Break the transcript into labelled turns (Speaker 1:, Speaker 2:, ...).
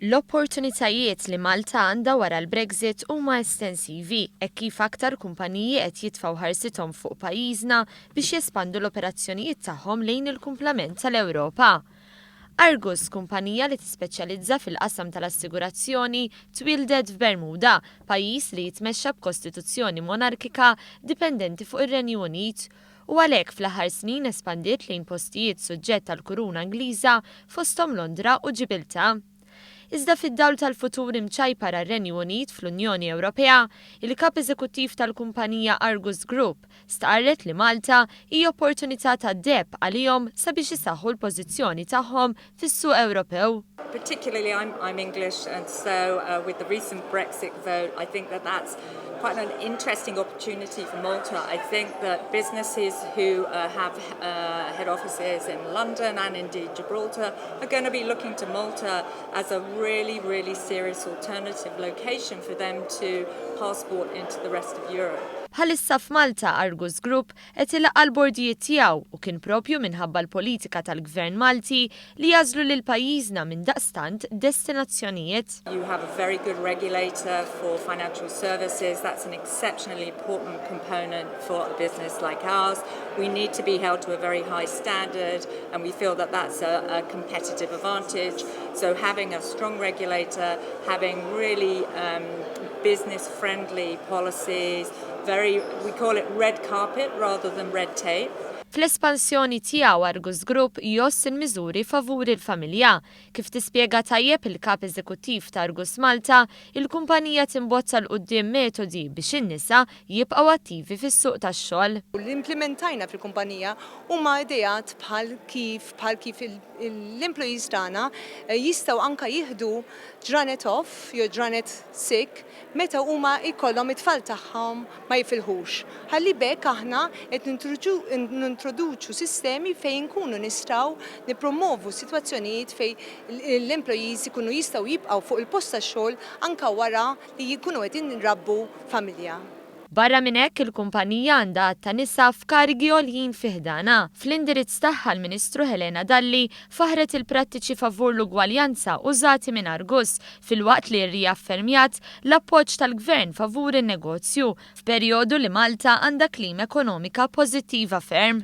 Speaker 1: L-opportunitajiet li Malta għandha wara l-Brexit huma estensivi, hekk kif aktar kumpaniji qed jitfgħu ħarsithom fuq pajjiżna biex jespandu l-operazzjonijiet tagħhom lejn il-kumplament tal-Ewropa. Argus, kumpanija li tispeċjalizza fil-qasam tal-assigurazzjoni, twieldet f'Bermuda, pajjiż li jitmexxa b'kostituzzjoni monarkika dipendenti fuq ir-Renju Unit, u għalhekk fl-aħħar snin espandiet lejn postijiet suġġett għall-Kuruna Ingliża fosthom Londra u Ġibiltà. Iżda fid-dawl tal-futur imċajpar għar-Renju Unit fl-Unjoni Ewropea, il-Kap Eżekuttiv tal-kumpanija Argus Group stqarret li Malta hi opportunità tad-deheb għalihom sabiex isaħħu l-pożizzjoni tagħhom fis-suq Ewropew.
Speaker 2: Particularly I'm English, and so with the recent Brexit vote, I think that that's quite an interesting opportunity for Malta. I think that businesses who have head offices in London and indeed Gibraltar are going to be looking to Malta as a really, really serious alternative location for them to passport into the rest of Europe.
Speaker 1: Bħalissa f'Malta, Argus Group qed ilaqqa' l-bordijiet tiegħu u kien propju minħabba l-politika tal-Gvern Malti li għażlu lil pajjiżna minn daqstant destinazzjonijiet.
Speaker 2: You have a very good regulator for financial services. That's an exceptionally important component for a business like ours. We need to be held to a very high standard, and we feel that that's a competitive advantage. So having a strong regulator, having really business-friendly policies, very, we call it red carpet rather than red tape.
Speaker 1: Fl-espansjoni tiegħu, Argus Group jgħożż il-miżuri favur il-familja. Kif tispjega tajjeb il-kap eżekuttiv ta' Argus Malta, il-kumpanija timbozza 'l quddiem metodi biex in-nisa jibqgħu attivi fis-suq tax-xogħol.
Speaker 3: Li implementajna fil-kumpanija huma ideat bħal kif l-employees tagħna jistgħu anka jieħdu ġranet off jew ġranet sick meta huma jkollhom it-tfal tagħhom ma jifilħux. Ħalli b'hekk aħna qed nintroduċu sistemi fejn nkunu nistgħu nippromovu sitwazzjonijiet fejn l-employees ikunu jistgħu jibqgħu fuq il-post tax-xogħol anka wara li jkunu qed irabbu familja.
Speaker 1: Barra minn hekk, il-kumpanija għandha ta' nisa f'karigi għoljin fi ħdanha. Fl-indirizz tagħha, l-Ministru Helena Dalli faħret il-prattiċi favur l-ugwaljanza użati minn Argus, filwaqt li rriaffermat l-appoġġ tal-Gvern favur in-negozju f'perjodu li Malta għandha klima ekonomika pożittiva ferm.